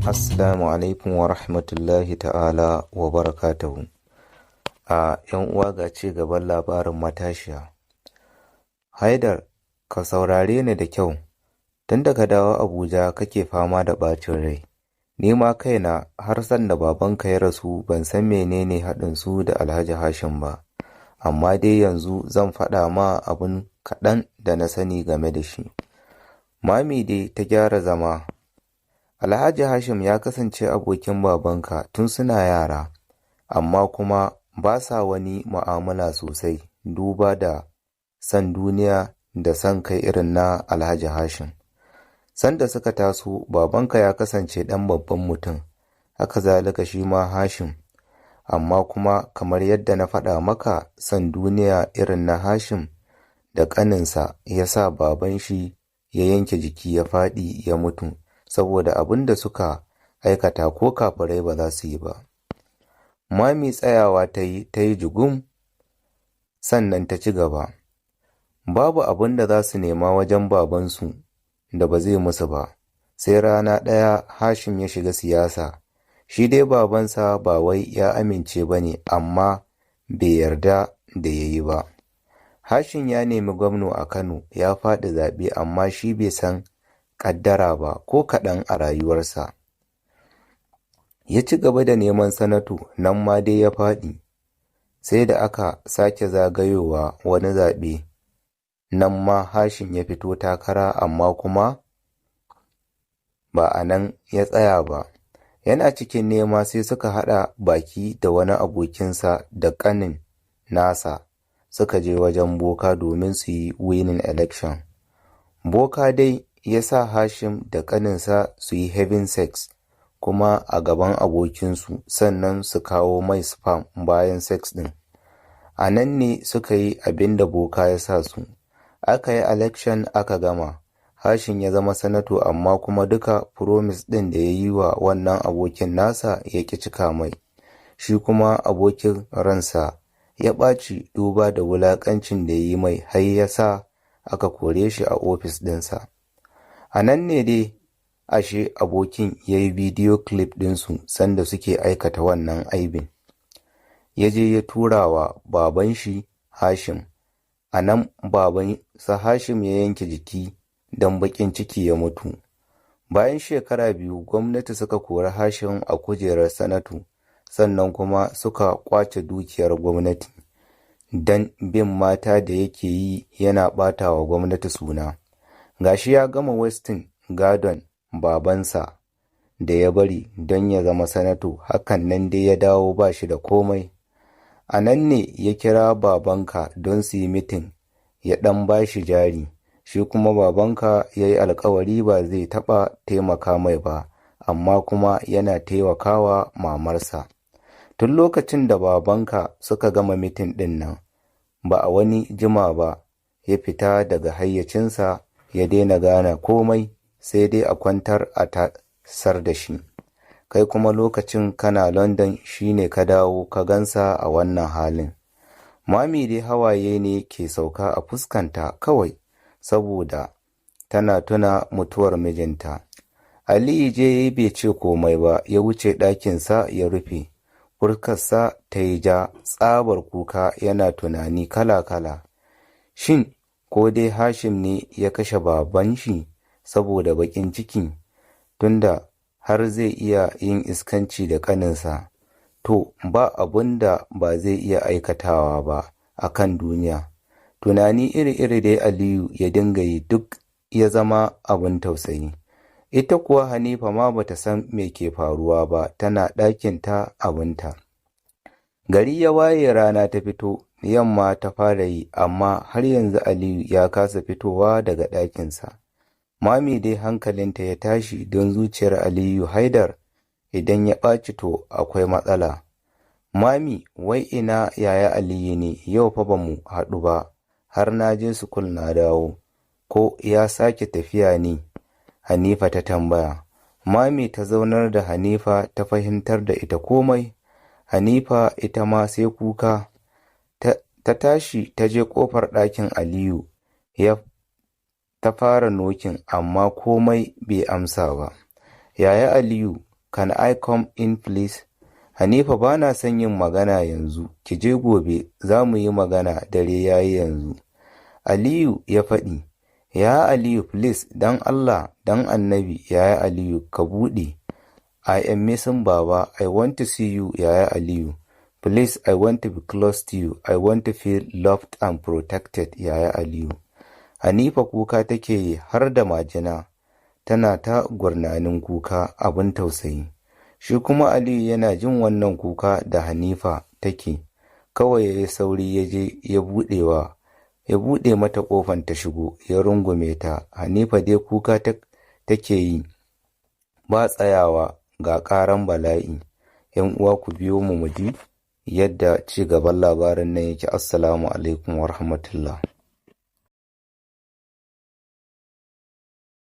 Assalamu alaikum wa rahmatullahi ta'ala wa barakatuhu. A ‘yan uwa, ga ci gaban labarin matashiya. Haidar, ka saurare ni da kyau, tun da ka dawo Abuja kake fama da ɓacin rai. Ni ma kaina har sanda babanka ya rasu ban san menene haɗin su da Alhaji Hashim ba, amma dai yanzu zan faɗa ma abun kaɗan da na sani game da shi. Mami dai ta gyara zama. Alhaji Hashim ya kasance abokin babanka tun suna yara, amma kuma ba sa wani mu'amala sosai duba da son duniya da son kai irin na Alhaji Hashim. Sanda suka taso, babanka ya kasance ɗan babban mutum, haka zalika shi ma Hashim, amma kuma kamar yadda na faɗa maka, son duniya irin na Hashim da ƙaninsa ya sa baban shi ya yanke jiki ya faɗi ya mutu, saboda abin da suka aikata ko kafirai ba za su yi ba. Mami tsayawa ta yi ta yi jigum, sannan ta ci gaba. Babu abin da za su nema wajen babansu da ba zai musu ba, sai rana ɗaya Hashim ya shiga siyasa. Shi dai babansa ba wai ya amince ba ne, amma bai yarda da ya yi ba. Hashim ya nemi gwamna a Kano, ya faɗi zaɓe, amma shi bai san ƙaddara ba ko kaɗan a rayuwarsa. Ya ci gaba da neman sanato, nan ma dai ya faɗi. Sai da aka sake zagayowa wani zaɓe, nan ma Hashim ya fito takara, amma kuma ba a nan ya tsaya ba. Yana cikin nema sai suka haɗa baki da wani abokinsa da ƙanin nasa, suka je wajen boka domin su yi winning election. Boka dai ya sa Hashim da ƙaninsa su yi having sex kuma a gaban abokinsu, sannan su kawo mai sperm bayan sex ɗin. A nan ne suka yi abin da boka ya sa su. Aka yi election aka gama. Hashim ya zama sanato, amma kuma duka promise ɗin da ya yi wa wannan abokin nasa ya ƙi cika mai. Shi kuma abokin ransa ya ɓaci duba da wulaƙancin da ya yi mai, har ya sa aka kore shi a ofis ɗinsa. A nan ne dai ashe abokin ya yi video clip ɗinsu sanda suke aikata wannan aibin. Ya je ya tura wa baban shi Hashim. A nan baban sa Hashim ya yanke jiki don baƙin ciki ya mutu. Bayan shekara 2, gwamnati suka kori Hashim a kujerar sanato, sannan kuma suka ƙwace dukiyar gwamnati don bin mata da yake yi yana ɓata wa gwamnati suna. Gashi ya gama wasting gadon babansa da ya bari don ya zama sanato, hakan nan dai ya dawo ba shi da komai. A nan ne ya kira babanka don su yi meeting ya ɗan ba shi jari, shi kuma babanka ya yi alkawari ba zai taɓa taimaka mai ba, amma kuma yana taimakawa mamarsa. Tun lokacin da babanka suka gama meeting ɗin nan, ba a wani jima ba ya fita daga hayyacinsa, ya daina gane komai, sai dai a kwantar a tasar da shi. Kai kuma lokacin kana London, shi ne ka dawo ka gansa a wannan halin. Mami dai hawaye ne ke sauka a fuskanta kawai saboda tana tuna mutuwar mijinta. Aliyu je bai ce komai ba, ya wuce ɗakinsa ya rufe. Fuskarsa ta yi ja tsabar kuka, yana tunani kala-kala. Shin ko dai Hashim ne ya kashe baban shi saboda baƙin ciki, tunda har zai iya yin iskanci da ƙaninsa, to ba abun da ba zai iya aikatawa ba a kan duniya. Tunani iri-iri dai Aliyu ya dinga yi, duk ya zama abin tausayi. Ita kuwa Hanifa ma bata san me ke faruwa ba, tana ɗakinta abinta. Gari ya waye, rana ta fito, yamma ta fara yi, amma har yanzu Aliyu ya kasa fitowa daga ɗakinsa. Mami dai hankalinta ya tashi, don zuciyar Aliyu Haidar idan ya ɓaci to akwai matsala. Mami, wai ina yaya Aliyu ne? Yau fa ba mu haɗu ba, har na je school na dawo. Ko ya sake tafiya ne? Hanifa ta tambaya. Mami ta zaunar da Hanifa ta fahimtar da ita komai. Hanifa ita ma sai kuka. Ta tashi ta je ƙofar ɗakin Aliyu ya ta fara knocking, amma komai bai amsa ba. Yaya Aliyu Can I come in, please?" "Hanifa, ba na son yin magana yanzu, ki je gobe za mu yi magana, dare ya yi yanzu," Aliyu ya faɗi. "Yaya Aliyu, please, don Allah don Annabi, Yaya Aliyu, ka buɗe. I am missing Baba. I want to see you, Yaya Aliyu. Please, I want to be close to you. I want to feel loved and protected, Yaya Aliyu." Hanifa kuka take yi har da majina, tana ta gurnanin kuka abin tausayi. Shi kuma Aliyu yana jin wannan kuka da Hanifa take, kawai ya yi sauri ya je ya buɗe mata ƙofan ta shigo, ya rungume ta. Hanifa dai kuka take yi ba tsayawa, ga ƙaran bala'i. 'Yan uwa, ku biyo mu mu ji yadda ci gaban labarin nan yake. Assalamu alaikum wa rahmatullah.